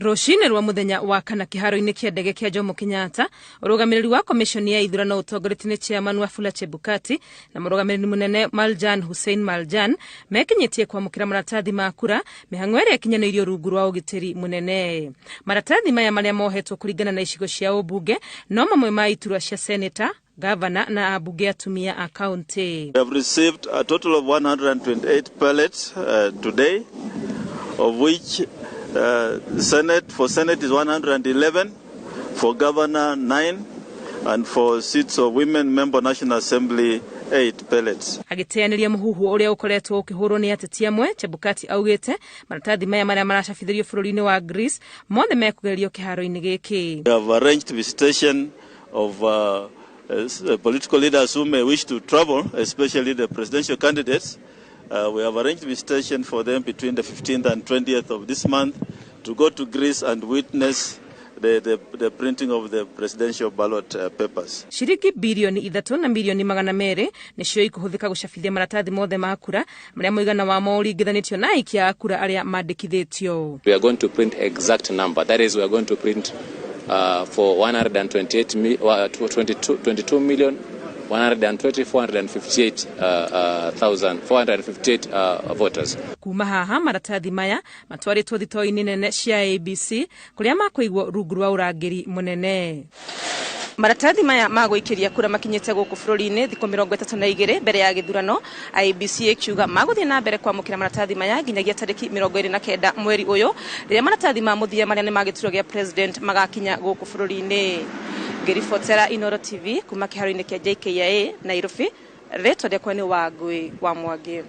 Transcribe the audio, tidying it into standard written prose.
Rũcinĩ rwa mũthenya wa kana, kĩharo-inĩ kĩa ndege kĩa Jomo Kenyatta, ũrũgamĩrĩri wa komishoni ya ithurano ũtongoretio nĩ chairman Wafula Chebukati na mũrũgamĩrĩri mũnene Maljan Hussein Maljan mekinyĩtie kwamũkĩra maratathi ma kura, mĩhang'o ĩrĩa ĩkinyanĩirio rungu rwa ũgitĩri mũnene. Maratathi maya marĩa mohetwo kũringana na icigo cia ũmbunge no mamwe ma iturwa cia seneta, gavana na ambunge atumia a kaunti. We have received a total of 128 pallets today, of which Senate, for Senate is 111, for Governor 9, and for seats of Women Member National Assembly 8 pallets. Agĩteanĩria mũhuhu ũrĩa ũkoretwo ũkĩhũrwo nĩ ateti amwe, Chebukati augĩte maratathi maya marĩa maracabithĩrio bũrũri-inĩ wa Greece mothe mekũgerio kĩharo-inĩ gĩkĩ. We have arranged visitation of political leaders who may wish to travel, especially the presidential candidates. We have arranged visitation for them between the 15th and 20th of this month to go to Greece and witness the printing of the presidential ballot papers. Ciringi 3,200,000,000 nĩcio ikũhũthĩka gũcabithia maratathi mothe ma kura marĩa mũigana wamo ũringithanĩtio na aikia a kura arĩa mandĩkithĩtio. We are going to print exact number. That is, we are going to print for 128 22, 22 million 120 458 thousand 458 voters. Kuma haha maratathi maya matwarĩtwo thitoo-inĩ nene cia ABC kũrĩa makũigwo rungu rwa ũrangĩri mũnene. Maratathi maya ma gũikĩria kura makinyĩte gũkũ bũrũri-inĩ thikũ 32 mbere ya gĩthurano, IEBC ĩkiuga magũthiĩ na mbere kwamũkĩra maratathi maya nginyagia tarĩki 29 mweri ũyũ, rĩrĩa maratathi ma mũthia marĩa nĩ ma gĩturwa gĩa president magakinya gũkũ bũrũri-inĩ. Ngĩribotera Inooro TV kuma kĩharo-inĩ kĩa JKIA Nairobi, rĩtwa rĩakwa nĩ Wangui wa Mwangi.